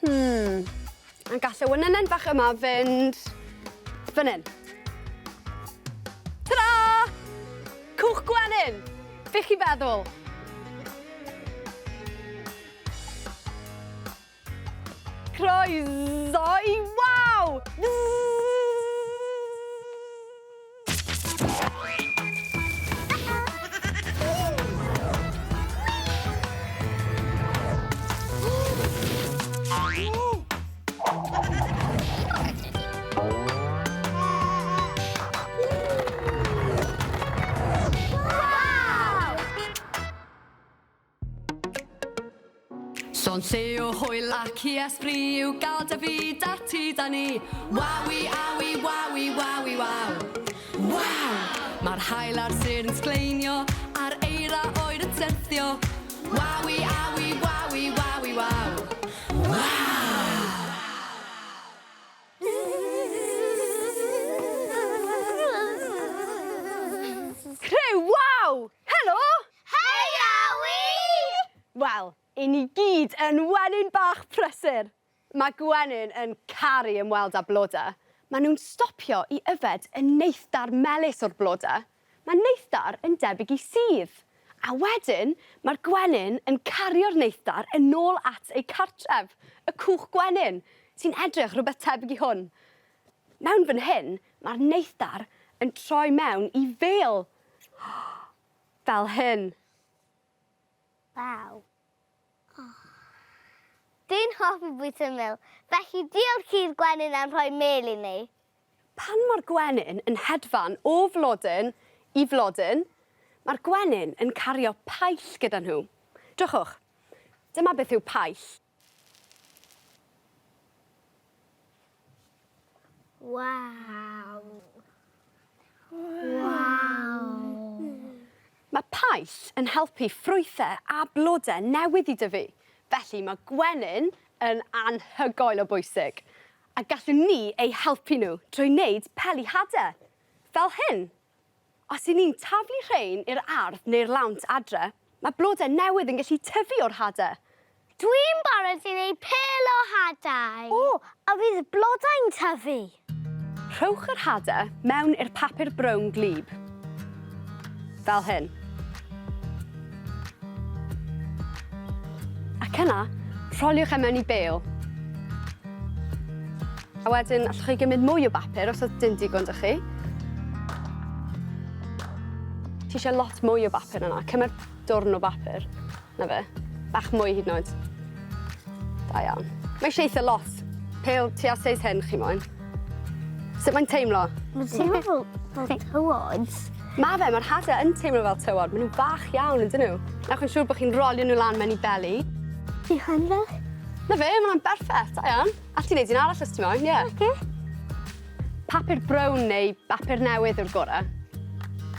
Hmm. A gall y wenynen fach yma fynd fan hyn. Ta-da! Cwch gwenyn! Be chi'n feddwl? Croeso i Waw! Llond lle o hwyl ac i esbri yw gael dy fyd a ti da ni. Wawi, awi, wawi, wawi, waw. Waw! Mae'r haul a'r sêr yn sgleinio, a'r eira oer yn syrthio. Wawi, awi, wawi, wawi, waw. Waw! Criw, waw! Helo! Heia, wi! Wel, i ni gyd yn wenyn bach prysur. Mae gwenyn yn caru ymweld â blodau. Maen nhw'n stopio i yfed y neithdar melys o'r blodau. Mae neithdar yn debyg i sudd. A wedyn, mae'r gwenyn yn cario'r neithdar yn ôl at eu cartref, y cwch gwenyn, sy'n edrych rhywbeth tebyg i hwn. Mewn fan hyn, mae'r neithdar yn troi mewn i fêl. Fel hyn. Waw. Oh. Dwi'n hoffi bwyta mel, felly diolch i'r gwenyn am rhoi mel i ni. Pan mae'r gwenyn yn hedfan o flodyn i flodyn, mae'r gwenyn yn cario paill gyda nhw. Drychwch, dyma beth yw paill. Waw. Waw. Mae paill yn helpu ffrwythau a blodau newydd i dyfu, felly mae gwenyn yn anhygoel o bwysig. A gallwn ni eu helpu nhw drwy wneud peli hade, fel hyn. Os 'y ni'n taflu rhein i'r ardd neu'r lawnt adre, mae blodau newydd yn gallu tyfu o'r hade. Dwi'n barod i wneud pêl o hadau. O, a fydd y blodau'n tyfu? Rhowch yr hade mewn i'r papur brown gwlyb. Fel hyn. Ac yna, rholiwch e mewn i bêl. A wedyn, allwch chi gymryd mwy o bapur os oes dim digon 'da chi. Ti eisiau lot mwy o bapur yna. Cymer dwrn o bapur. Na fe. Bach mwy hyd yn oed. Da iawn. Mae eisiau eitha lot. Pêl tua seis hyn chi moyn. Sut mae'n teimlo? Mae'n teimlo fel, fel tywod. Ma fe, mae'r hade yn teimlo fel tywod. Maen nhw'n fach iawn, ydyn nhw? Newch yn siŵr bod chi'n rolio nhw lan mewn i beli. Di hwn fel? Na fe, mae hwnna'n berffeth, da iawn. All ti wneud un arall os ti moyn, ie. Oce. Papur brown neu bapur newydd yw'r gorau.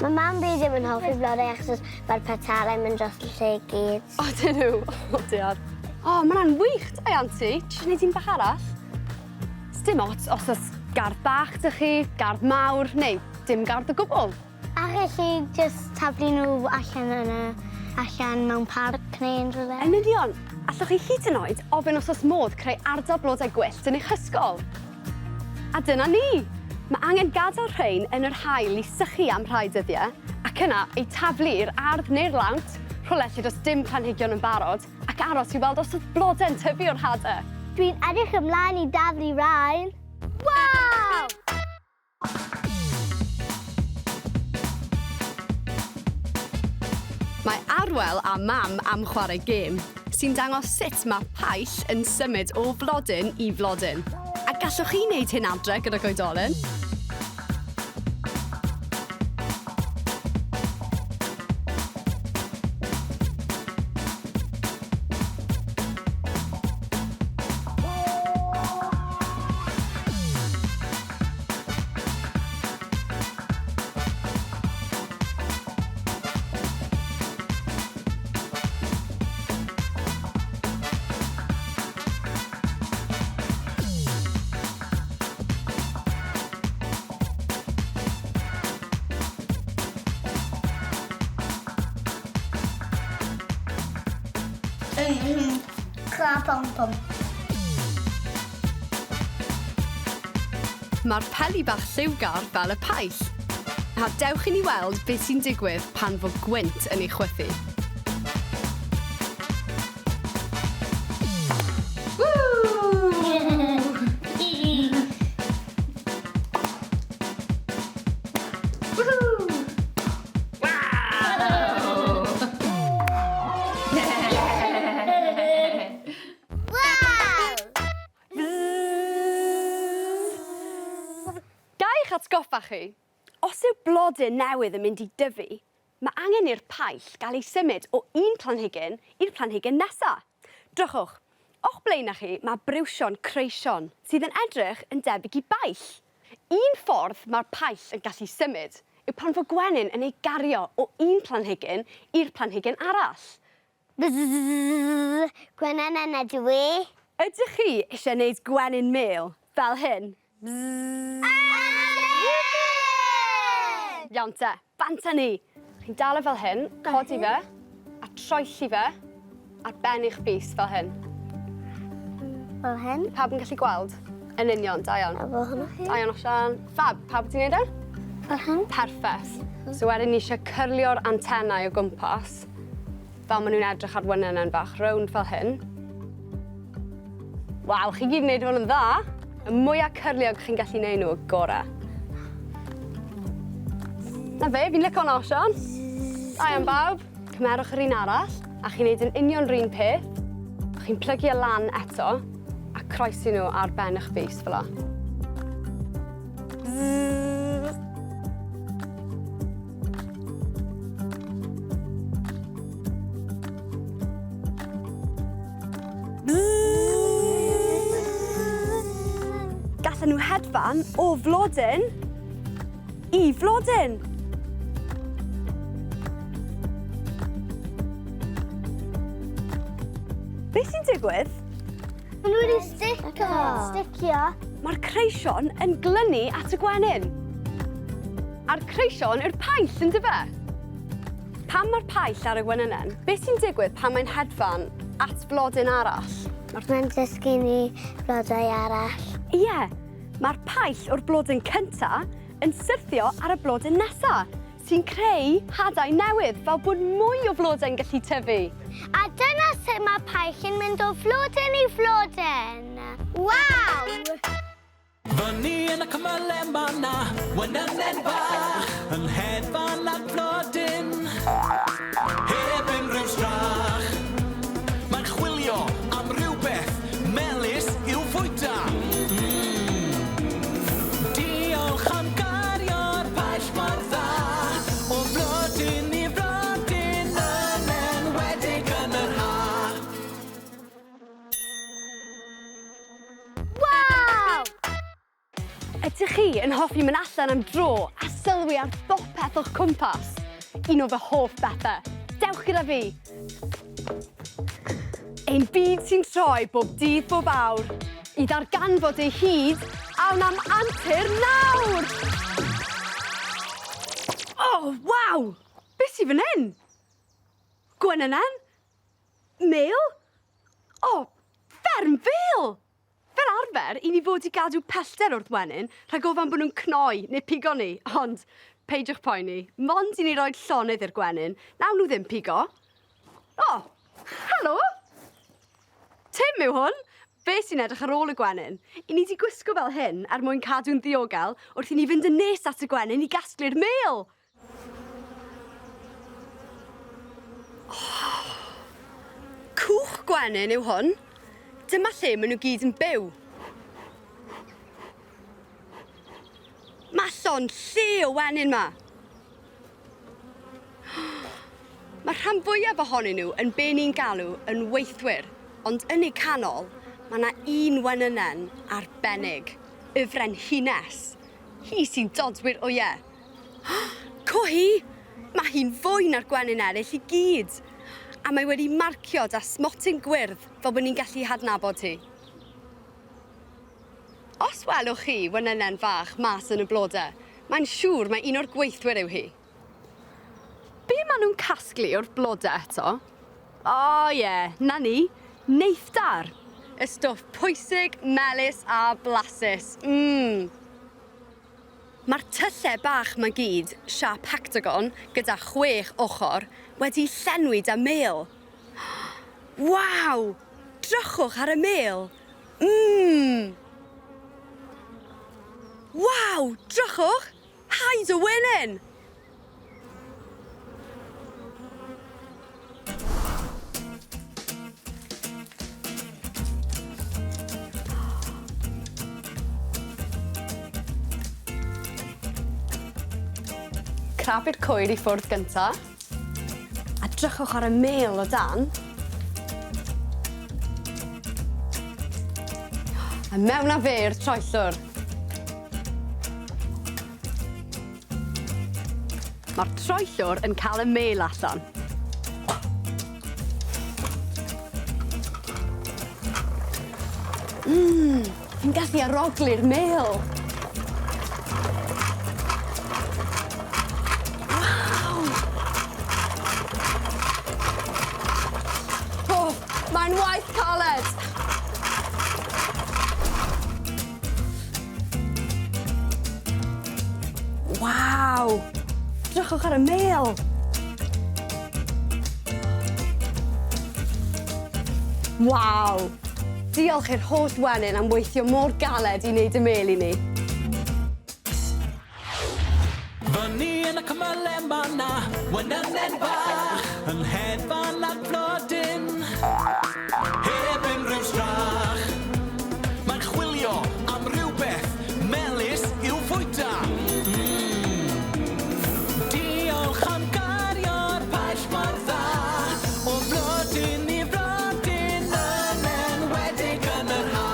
Mae mam fi ddim yn hoffi blodau achos mae'r petalau'n mynd dros y lle i gyd. O, dyn nhw? O, diar. O, ma' hwnna'n wych, da iawn ti. Ti eisiau gwneud un bach arall? Sdim ots os oes gardd bach 'da chi, gardd mawr, neu dim gardd o gwbl. A gallu jyst taflu nhw allan yn y... allan mewn parc neu unrhyw le. Yn union! Allwch chi hyd yn oed ofyn os oes modd creu ardal blodau gwyllt yn eich ysgol. A dyna ni! Mae angen gadael rhein yn yr haul i sychu am rhai dyddiau, ac yna eu taflu i'r ardd neu'r lawnt, rhywle lle does dim planhigion yn barod, ac aros i weld os oedd blodau'n tyfu o'r hadau. Dwi'n edrych ymlaen i daflu rhain. Waw! Mae Arwel a Mam am chwarae gêm sy'n dangos sut mae paill yn symud o flodyn i flodyn. A gallwch chi wneud hyn adre gydag oedolyn. Clap pom pom. Mae'r peli bach lliwgar fel y paill. A dewch i ni weld beth sy'n digwydd pan fo gwynt yn ei chwythu. Waw! Ga i eich atgoffa chi, os yw blodyn newydd yn mynd i dyfu, mae angen i'r paill gael ei symud o un planhigyn i'r planhigyn nesa. Drychwch, o'ch blaenau chi mae briwsion creision sydd yn edrych yn debyg i baill. Un ffordd mae'r paill yn gallu symud yw pan fo gwenyn yn ei gario o un planhigyn i'r planhigyn arall. Bzzz, gwenyn ydw i. Ydych chi eisiau gwneud gwenyn mêl fel hyn? Bzzz. Iawn te, bant â ni. Chi'n dal e fel hyn, codi fe, a troelli fe ar ben eich bys fel hyn. Fel hyn? Pawb yn gallu gweld? Yn union, da iawn. A fel hwnna chi? Da iawn, Osian. Fab, pawb wedi gwneud e? Fel hyn. Perffaith. So wedyn ni eisiau cyrlio'r antennau o gwmpas, fel maen nhw'n edrych ar wynenen fach, rownd fel hyn. Waw, chi gyd yn neud hwn yn dda. Y mwya cyrliog chi'n gallu neud nhw, y gore. Na fe, fi'n lico hwnna, Osian. Da iawn, bawb. Cymerwch yr un arall, a chi'n neud yn union 'r un peth. Chi'n plygu e lan eto, a croesi nhw ar ben eich bys fel 'a. Gallen nhw hedfan o flodyn i flodyn. Beth sy'n digwydd? Maen nhw wedi sticio. Sticio. Mae'r creision yn glynu at y gwenyn. A'r creision yw'r paill, yn dyfe? Pan mae'r paill ar y gwenynen, beth sy'n digwydd pan mae'n hedfan at flodyn arall? Mae'n dysgu ni blodau arall. Ie, mae'r paill o'r blodyn cynta yn syrthio ar y blodyn nesa, sy'n creu hadau newydd fel bod mwy o flodau'n gallu tyfu. A dyna sut mae paill yn mynd o flodyn i flodyn. Waw! Fyny yn y cymyle ma' 'na wenynen bach yn hedfan ar flodyn heb unrhyw strach. Mae'n chwilio am rywbeth melys i'w fwyta. Mm. Diolch am gario'r paill mor dda o flodyn i flodyn yn enwedig yn yr ha. Waw! Ydych chi yn hoffi mynd allan am dro a sylwi ar bopeth o'ch cwmpas? Un o fy hoff bethau. Dewch gyda fi! Ein byd sy'n troi bob dydd bob awr. I ddarganfod ei hyd, awn am antur nawr! O, waw! Be sy fan hyn? Gwenynen? Mêl? O, fferm fêl! Fel arfer, i ni fod i gadw pellter wrth wenyn, rhag ofan bod nhw'n cnoi neu pigo ni, ond peidiwch poeni, mond i ni roi llonydd i'r gwenyn, nawn nhw ddim pigo. O, helo! Tim yw hwn! Fe sy'n edrych ar ôl y gwenyn. I ni 'di gwisgo fel hyn er mwyn cadw'n ddiogel wrth i ni fynd yn nes at y gwenyn i gasglu'r mêl. Oh, cwch gwenyn yw hwn. Dyma lle maen nhw gyd yn byw. Mae llond lle o wenyn 'ma. Mae'r rhan fwyaf ohonyn nhw yn be ni'n galw yn weithwyr, ond yn eu canol, mae 'na un wenynen arbennig, y frenhines. Hi sy'n dodwy'r wyau. Co hi! Mae hi'n fwy na'r gwenyn eraill i gyd. A mae wedi marcio 'da smotyn gwyrdd fel bod ni'n gallu hadnabod hi. Os welwch chi wenynen fach mas yn y blode, mae'n siŵr mai un o'r gweithwyr yw hi. Be maen nhw'n casglu o'r blode eto? O ie, 'na ni, neithdar! Y stwff pwysig, melys a blasus. Mmm. Mae'r tyllau bach 'ma gyd, siâp hectagon, gyda chwech ochr, wedi llenwi 'da mêl. Waw! Drychwch ar y mêl! Mmm! Waw! Drychwch! Haid o wenyn! Crafu'r cwyr i ffwrdd gynta. A drychwch ar y mêl o dan. A mewn â fe i'r troellwr. Mae'r troellwr yn cael y mêl allan. Mmm, fi'n gallu arogli'r mêl. Waw! O, mae'n waith caled! Waw! Drychwch ar y mêl! Waw! Diolch i'r holl wenyn am weithio mor galed i wneud y mêl i ni. Fyny yn y cymyle ma' 'na wenynen fach yn hedfan ar flodyn heb unrhyw strach. Mae'n chwilio am rywbeth melys i'w fwyta. Mm. Diolch am gario'r paill mor dda o flodyn i flodyn yn enwedig yn yr ha.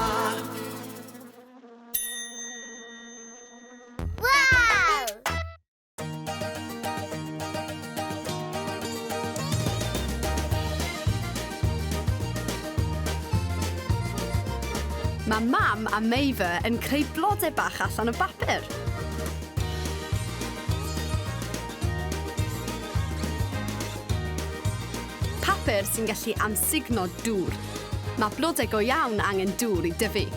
Waw! Mae mam a Maver yn creu blodau bach allan o bapur. Papur sy'n gallu amsugno dŵr. Mae blodau go iawn angen dŵr i dyfu.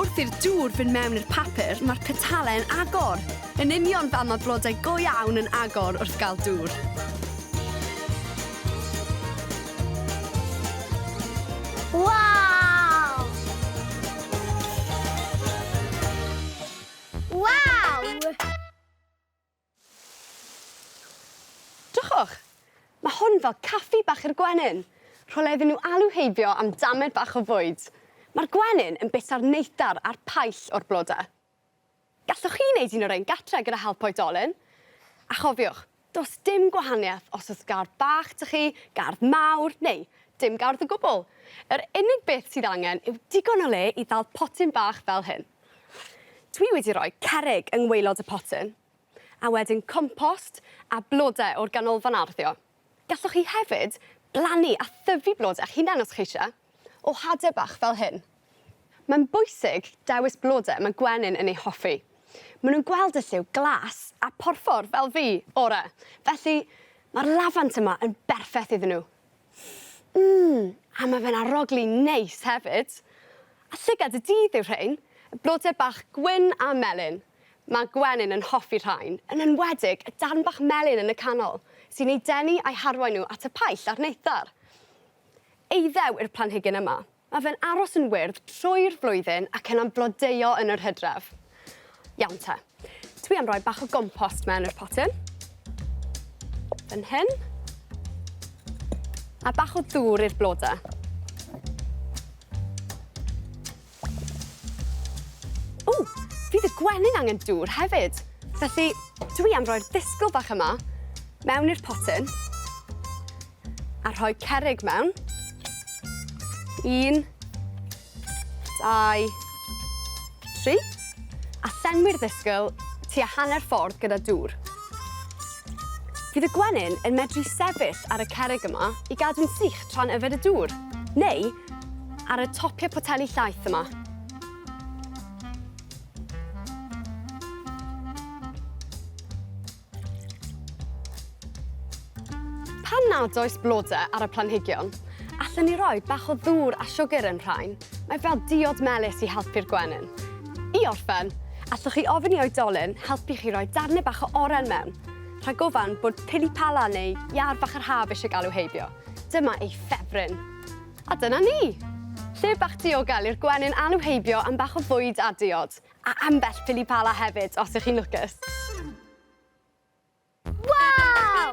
Wrth i'r dŵr fynd mewn i'r papur, mae'r petalen agor. Yn union fel mae blodau go iawn yn agor wrth gael dŵr. Waw! Waw! Drychwch! Mae hwn fel caffi bach i'r gwenyn. Rhywle iddyn nhw alw heibio am damed bach o fwyd. Mae'r gwenyn yn bita'r neithdar a'r paill o'r blodau. Gallwch chi wneud un o'r rhain gatre gyda help oedolyn. A chofiwch, does dim gwahaniaeth os oes gardd bach 'da chi, gardd mawr neu dim gardd o gwbl. Yr unig beth sydd angen yw digon o le i ddal potyn bach fel hyn. Dwi wedi rhoi cerrig yng ngwaelod y potyn, a wedyn compost a blodau o'r ganolfan arddio. Gallwch chi hefyd blannu a thyfu blodau eich hunain os chi eisiau, o hadau bach fel hyn. Mae'n bwysig dewis blodau mae gwenyn yn eu hoffi. Maen nhw'n gweld y lliw glas a porffor, fel fi, ore. Felly, mae'r lafant yma yn berffeth iddyn nhw. Mmm, a mae fe'n arogli neis hefyd. A llygad y dydd yw rhein, y blodau bach gwyn a melyn. Mae gwenyn yn hoffi rhain, yn enwedig y darn bach melyn yn y canol, sy'n eu denu a'u harwain nhw at y paill a'r neithdar. Eiddew yw'r planhigyn yma. Mae fe'n aros yn wyrdd trwy'r flwyddyn ac yna'n blodeuo yn yr hydref. Iawn te. Dwi am roi bach o gompost mewn i'r potyn. Fan hyn. A bach o ddŵr i'r blodau. O, fydd y gwenyn angen dŵr hefyd. Felly, dwi am roi'r ddisgl bach yma mewn i'r potyn a rhoi cerrig mewn. Un, dau, tri. A llenwi'r ddisgl tua hanner ffordd gyda dŵr. Fydd y gwenyn yn medru sefyll ar y cerrig yma i gadw'n sych tra'n yfed y dŵr, neu ar y topiau poteli llaeth yma. nad oes blode ar y planhigion, allen ni roi bach o ddŵr a siwgr yn rhain. Mae fel diod melys i helpu'r gwenyn. I orffen, allwch chi ofyn i oedolyn helpu chi roi darnau bach o oren mewn, rhag ofan bod pili-pala neu iâr fach yr haf eisiau galw heibio. Dyma ei ffefryn. A dyna ni! Lle bach diogel i'r gwenyn alw heibio am bach o fwyd a diod, a ambell pili-pala hefyd os ych chi'n lwcus. Waw!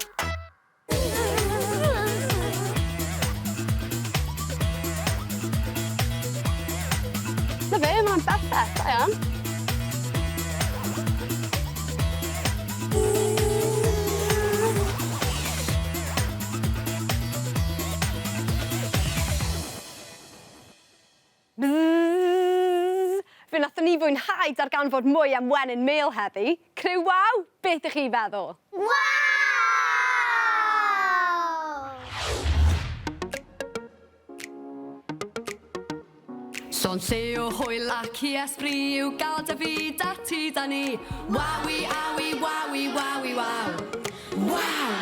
Na fe, mae'n berffeth, da iawn. Bzzz! Fe wnaethon ni fwynhau darganfod mwy am wenyn mêl heddi. Criw waw! Beth ych chi feddwl? Waw! Llond lle o hwyl ac i esbri yw gael dy fyd a ti da ni. Wawi, awi, wawi, wawi, waw. Waw!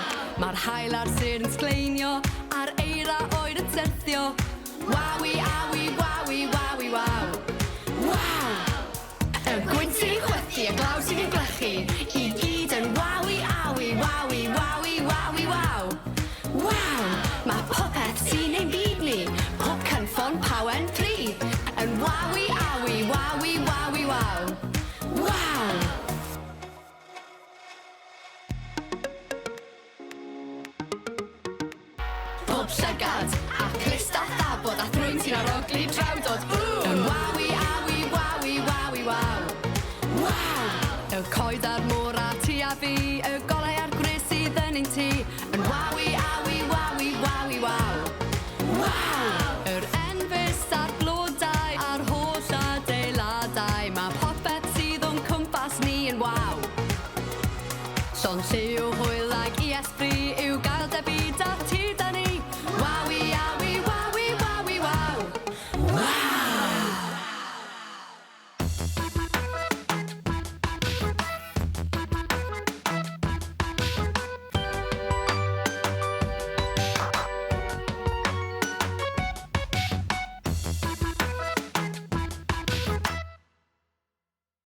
Mae'r haul a'r sêr yn sgleinio, a'r eira oer yn syrthio. Wawi, awi, wawi, wawi, waw. Waw! Y gwynt sy'n chwythu, y glaw sy'n ein gwlychu, i gyd yn wawi, awi, wawi, wawi, wawi, waw. Waw! Mae popeth sy'n ein byd ni, pob cynffon, pawen, plu, yn wawi, awi, wawi, wawi, waw. Waw! Pob llygad, a clust a thabod, a thrwyn sy'n arogli drawdod.